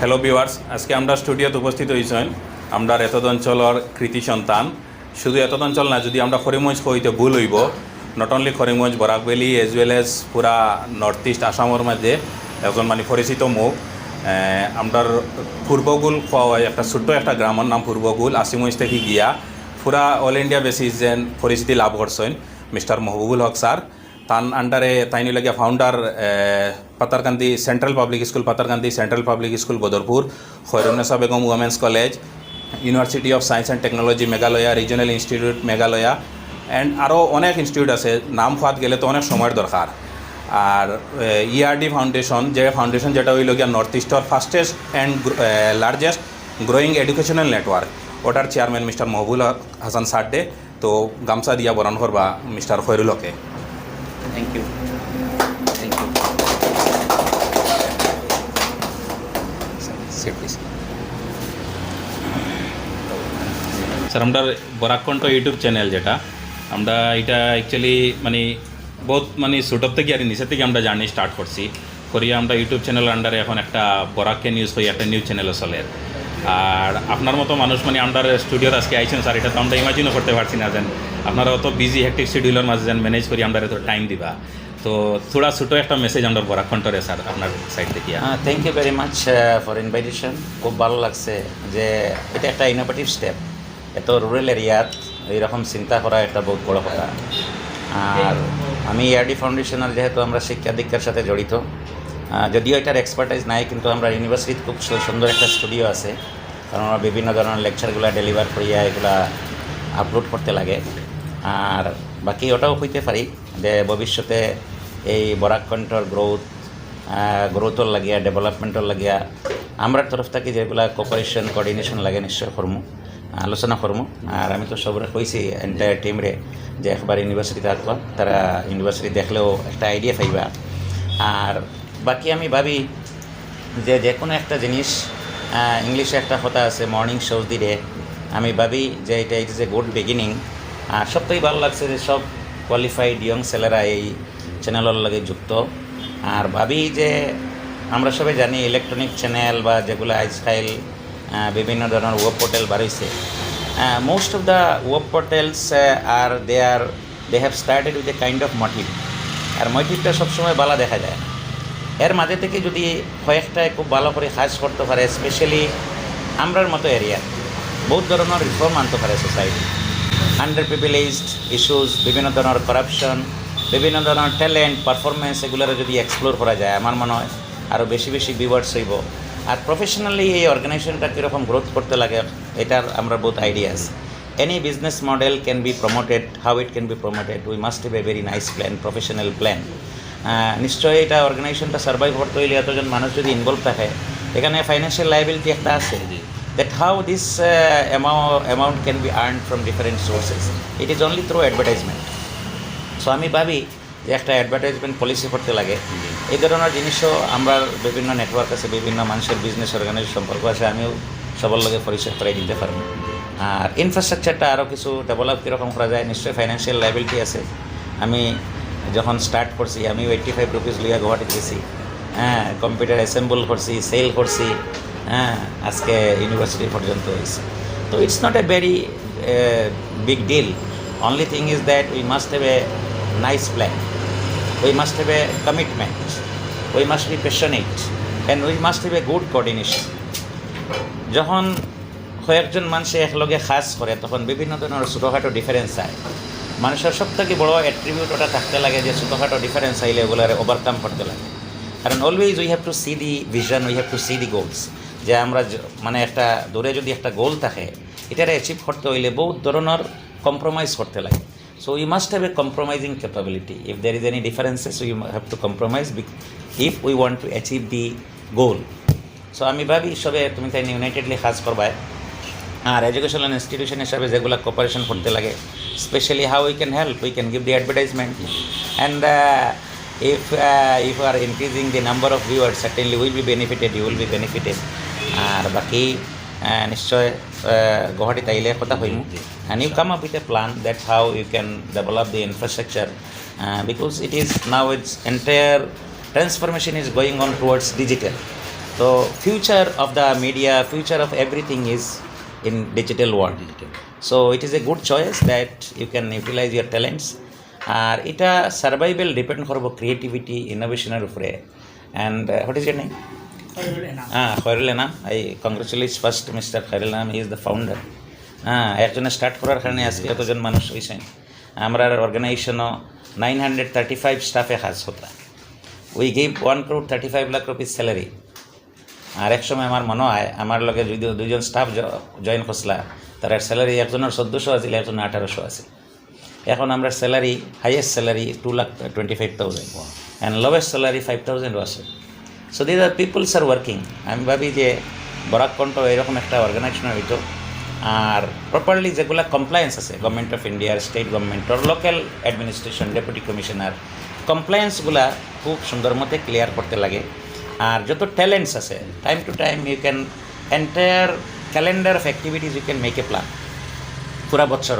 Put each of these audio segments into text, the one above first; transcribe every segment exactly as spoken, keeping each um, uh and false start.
Hello viewers, আজকে আমরা স্টুডিওত উপস্থিত হইছইন আমরার এতদ অঞ্চলর কৃতি সন্তান। শুধু এতদ অঞ্চল না, যদি আমরা করিমগঞ্জ কইতে ভুল হইব। Not only Karimganj, Barak valley, as well as পুরা নর্থ ইস্ট আসামর মাঝে একজন মানে পরিচিত মুখ। আহ, আমরার পূর্বগুল কওয়া হয়, একটা ছোট্ট একটা গ্রামর নাম পূর্বগুল, আসিমগঞ্জ থেকে গিয়া পুরা অল ইন্ডিয়া বেসিস যেন পরিচিতি লাভ করছইন মিস্টার মহবুবুল হক স্যার। তান আন্ডারে তাইন লাগিয়া founder Patharkandi central public school, Patharkandi central public school Badarpur, Khairunnessa Begum women's college, university of science and technology Meghalaya, regional institute Meghalaya, and আরও অনেক ইনস্টিটিউট আছে। নাম কওয়াত গেলে তো অনেক সময়র দরকার। আর ইআরডি ফাউন্ডেশন, যে ফাউন্ডেশন যেটা হইল গিয়া নর্থ ইস্টর fastest and largest growing educational network, ওটার চেয়ারম্যান মিস্টার মহবুল হাসান সাড্ডে। তো গামছা দিয়া বরণ করবা মিস্টার খয়রুলকে। Thank you. Thank you. Sir, আমরা বরাক কণ্ঠ ইউটিউব চ্যানেল যেটা, আমরা এটা অ্যাকচুয়ালি মানে বহুত মানে ছোটোর থেকে আর নিচের থেকে আমরা জার্নি স্টার্ট করছি। করিয়া আমরা ইউটিউব চ্যানেল আন্ডারে এখন একটা বরাক কে নিউজ করি একটা নিউজ চ্যানেলও চলের। আর আপনার মতো মানুষ মানে আমরার স্টুডিওত আজকে আইছেন স্যার, এটা তো আমরা ইমাজিনও করতে পারছি না যেন আপনারা অত বিজি হেক্টিক শিডিউলর মাঝে যেন ম্যানেজ করি আমরারে এত টাইম দিবা। তো থোড়া ছোটো একটা মেসেজ আমরার বরাক কণ্ঠরে স্যার আপনার সাইড থেকে। Uh, thank you very much uh, for invitation. খুব ভালো লাগছে যে এটা একটা ইনোভেটিভ স্টেপ। এত রুরাল এরিয়াত এইরকম চিন্তা করা একটা বহুত বড় কথা। আর আমি ইআরডি ফাউন্ডেশনের, যেহেতু আমরা শিক্ষা দীক্ষার সাথে জড়িত, আহ, যদিও এটার এক্সপার্টাইজ নাই, কিন্তু আমরা ইউনিভার্সিটিত খুব সু- সুন্দর একটা স্টুডিও আছে, কারণ আমরা বিভিন্ন ধরনের লেকচারগুলো ডেলিভার করিয়া এগুলা আপলোড করতে লাগে। আর বাকি ওটাও কইতে পারি যে ভবিষ্যতে এই বরাক কণ্ঠর গ্রোথ, গ্রোথর লাগিয়া, ডেভেলপমেন্টর লাগিয়া আমরার তরফ থাকি যেগুলা কোঅপারেশন, কোঅর্ডিনেশন লাগে নিশ্চয় করমু, আলোচনা করমু। আর আমি তো সবরে কইছি, এন্টায়ার টিমরে, যে একবার ইউনিভার্সিটিত থাকবা, তারা ইউনিভার্সিটি দেখলেও একটা আইডিয়া পাইবা। আর বাকি আমি ভাবি যে যে কোনো একটা জিনিস, আহ, ইংলিশে একটা কথা আছে, মর্নিং শোজ দি ডে। আমি ভাবি যে এটা, it is a good beginning. আর সব থেকে ভালো লাগছে যে সব কোয়ালিফাইড ইয়ং ছেলেরা এই চ্যানেলর লগে যুক্ত। আর ভাবি যে আমরা সবাই জানি ইলেকট্রনিক চ্যানেল বা যেগুলো আজকাল, আহ, বিভিন্ন ধরনের ওয়েব পোর্টাল বার হইছে, most of the web portals are there, they have started with a kind of motive। আর মোটিভটা সবসময় ভালো দেখা যায় না। এর মাঝে থেকে যদি কয়েকটায় খুব ভালো করে কাজ করতে পারে, স্পেশালি আমরার মতো এরিয়া, বহুত ধরনের রিফর্ম আনতে পারে সোসাইটি। আন্ডার প্রিভিলেজড ইস্যুস, বিভিন্ন ধরনের করাপশন, বিভিন্ন ধরনের ট্যালেন্ট, পারফরমেন্স, এগুলোরে যদি এক্সপ্লোর করা যায়, আমার মনে হয় আরও বেশি বেশি ভিউয়ার্স হইব। আর প্রফেশনালি এই অর্গানাইজেশনটা কীরকম গ্রোথ করতে লাগে, এটার আমরা বহুত আইডিয়া আছে। Any business model can be promoted, how it can be promoted, we must have a very nice plan, professional plan। আহ, নিশ্চয়ই এটা অর্গানাইজেশনটা সার্ভাইভ করতে হইলে এতজন মানুষ যদি ইনভলভ থাকে, এখানে ফাইন্যান্সিয়াল লায়াবিলিটি একটা আছে, that how this amount can be earned from different sources, it is only through advertisement। So আমি ভাবি যে একটা অ্যাডভার্টাইজমেন্ট পলিসি করতে লাগে, এই ধরনের জিনিসও আমরা বিভিন্ন নেটওয়ার্ক আছে, বিভিন্ন মানুষের বিজনেস অর্গানাইজেশন সম্পর্ক আছে, আমিও সবার লগে পরিচয় করাই দিতে পারবো। আর ইনফ্রাস্ট্রাকচারটা আরও কিছু ডেভেলপ কীরকম করা যায়, নিশ্চয়ই ফাইন্যান্সিয়াল লায়াবিলিটি আছে। আমি যখন স্টার্ট করছি, আমিও এইট্টি ফাইভ রুপিস লইয়া গুয়াহাটিত গেছি, হ্যাঁ, কম্পিউটার অ্যাসেম্বল করছি, সেল করছি, হ্যাঁ, আজকে ইউনিভার্সিটি পর্যন্ত হয়েছে। তো it's not a very big deal, only thing is that we must have a nice plan, we must have a commitment, we must be passionate, and we must have a good coordination। যখন কয়েকজন মানুষে একলগে কাজ করে, তখন বিভিন্ন ধরনের ছোটোখাটো ডিফারেন্স হয়। মানুষের সব থেকে বড় অ্যাট্রিবিউট ওটা থাকতে লাগে যে ছোটোখাটো ডিফারেন্স আইলে ওগুলারে ওভারকাম করতে লাগে। কারণ always we have to see the vision, we have to see the goals। যে আমরা য- মানে একটা দূরে যদি একটা গোল থাকে, এটারে অ্যাচিভ করতে হইলে বহুত ধরনের কম্প্রোমাইজ করতে লাগে। So we must have a compromising capability. If there is any differences, we have to compromise bec- if we want to achieve the goal. So আমি ভাবি সবে তুমি তাই ইউনাইটেডলি কাজ করবায়। আর এডুকেশনাল ইনস্টিটিউশন হিসাবে যেগুলো কোঅপারেশন করতে লাগে, specially how we can help, we can give the advertisement, and if if you are increasing the number of viewers, certainly will be benefited, you will be benefited। আর বাকি আহ, নিশ্চয় আহ, গুয়াহাটিত আইলে কথা হইমু। And you come up with a plan that how you can develop the infrastructure, uh, because it is now its entire transformation is going on towards digital. So future of the media, future of everything is in digital world. So it is a good choice that you can utilize your talents. আর এটা survival depend করবো ক্রিয়েটিভিটি, ইনোভেশনের উপরে। And what is your name? হ্যাঁ, খয়রুল Enam. I congratulate first Mister Khairul Enam, he is the founder. হ্যাঁ, একজনে স্টার্ট করার কারণে আজকে এতজন মানুষ হয়েছেন। আমরা অর্গানাইজেশনও নাইন হান্ড্রেড থার্টি ফাইভ স্টাফে কাজ করতাম। We give one crore thirty five lakh rupees salary. আর এক সময় আমার মনে হয় আমার লগে যদি দুইজন স্টাফ জয়েন করছিলা, তার স্যালারি একজনের চোদ্দোশো আছিল, একজনের আঠারোশো আছিল। এখন আমরা salary, highest salary two lakh twenty five thousand, and lowest salary five থাউজেন্ডও আছে। So these are, peoples are working. আমি ভাবি যে বরাক কণ্ঠ এরকম একটা অর্গানাইজেশন হইতো, আর প্রপারলি যেগুলা কমপ্লায়েন্স আছে গভর্নমেন্ট অফ ইন্ডিয়ার, স্টেট গভর্নমেন্টর, লোকাল অ্যাডমিনিস্ট্রেশন, ডেপুটি কমিশনার, কমপ্লায়েন্সগুলা খুব সুন্দর মতে ক্লিয়ার করতে লাগে। আর যত ট্যালেন্টস আছে, time to time you can, entire calendar of activities you can make a plan পুরা বছর,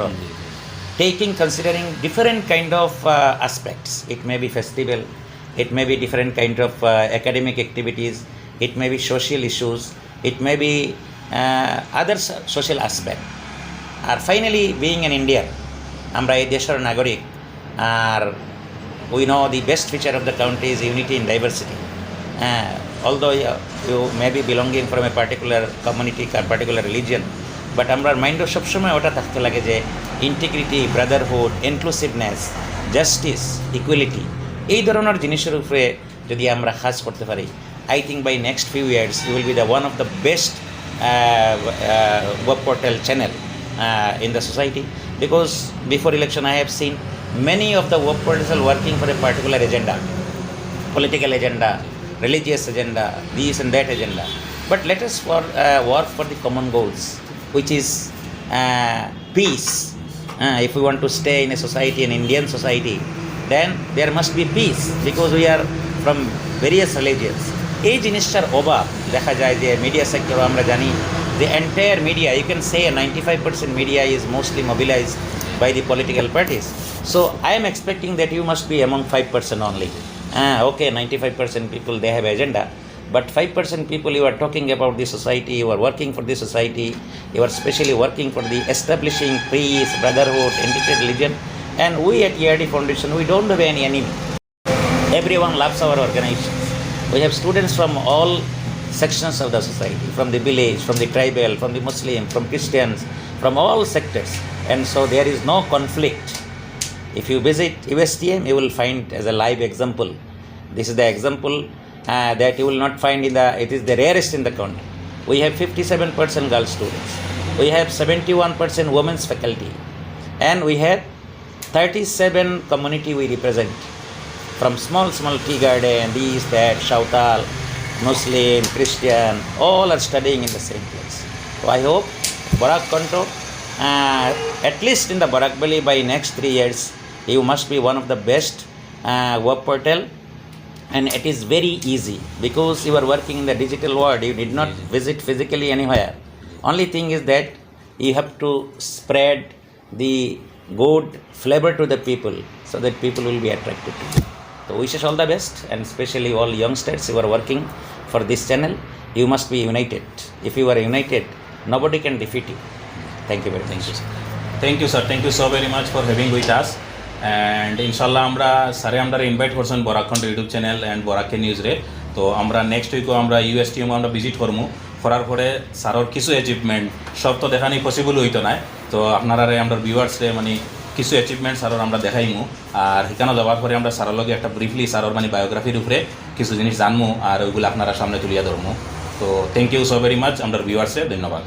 taking, considering different kind of aspects. It may be festival, it may be different kind of academic activities, it may be social issues, it may be other social aspect. আর finally, being an Indian, আমরা এই দেশের নাগরিক। আর we know the best feature of the country is unity in diversity. Although you may be belonging from a particular community, particular religion, but আমরার মাইন্ডও সবসময় ওটা থাকতে লাগে যে integrity, Brotherhood, inclusiveness, justice, equality, এই ধরনের জিনিসের উপরে যদি আমরা কাজ করতে পারি, I think by next few years you will be the one of the best web portal channel in the society. Because before election I have seen many of the web portals are working for a particular agenda, political agenda, religious agenda, this and that agenda. But let us work for the common goals, which is peace. If we want to stay in a society, an Indian society, then there must be peace, because we are from various religions. এই জিনিসটার অভাব দেখা যায় যে মিডিয়া সেক্টরও আমরা জানি যে entire media, you can say ninety five percent media is mostly mobilized by the political parties. So I am expecting that you must be among five percent only. Okay, ninety five percent people, they have agenda, but five percent people, you are talking about the society, you are working for the society, you are specially working for the establishing peace, brotherhood, integrated religion. And we at E R D Foundation, we don't have any enemy. Everyone loves our organizations. We have students from all sections of the society, from the village, from the tribal, from the Muslim, from Christians, from all sectors. And so there is no conflict. If you visit U S T M, you will find as a live example. This is the example that you will not find in the, it is the rarest in the country. We have fifty seven percent girls students. We have seventy one percent women's faculty. And we have thirty seven community we represent. From small, small tea garden, this, that, Shawtal, Muslim, Christian, all are studying in the same place. So I hope Barak Kanto, at least in the Barak Valley, by next three years, you must be one of the best web portal. And it is very easy because you are working in the digital world. You need not visit physically anywhere. Only thing is that you have to spread the good flavor to the people so that people will be attracted to you. So wishes all the best, and especially all youngsters who are working for this channel, you must be united. If you are united, nobody can defeat you. Thank you very much. Thank you, sir. Thank you so very much for having with us. And ইনশাল্লাহ আমরা স্যারে আমরা ইনভাইট করছেন বরাক কণ্ঠ YouTube channel and Barak নিউজ রে। তো আমরা নেক্সট উইকও আমরা ইউএসটিএম আমরা ভিজিট করমু। করার পরে স্যারর কিছু অ্যাচিভমেন্ট, সব তো দেখানি পসিবল হইতো না। তো আপনারারে আমরা ভিউয়ার্স রে মানে কিছু অ্যাচিভমেন্ট স্যারর আমরা দেখাইমু। আর সেখানে যাওয়ার পরে আমরা স্যারর লগে একটা ব্রিফলি স্যারর মানে বায়োগ্রাফির উপরে কিছু জিনিস জানমু আর ওইগুলো আপনারা সামনে তুলিয়া ধরমু। তো thank you so very much আমরা ভিউয়ার্স রে, ধন্যবাদ।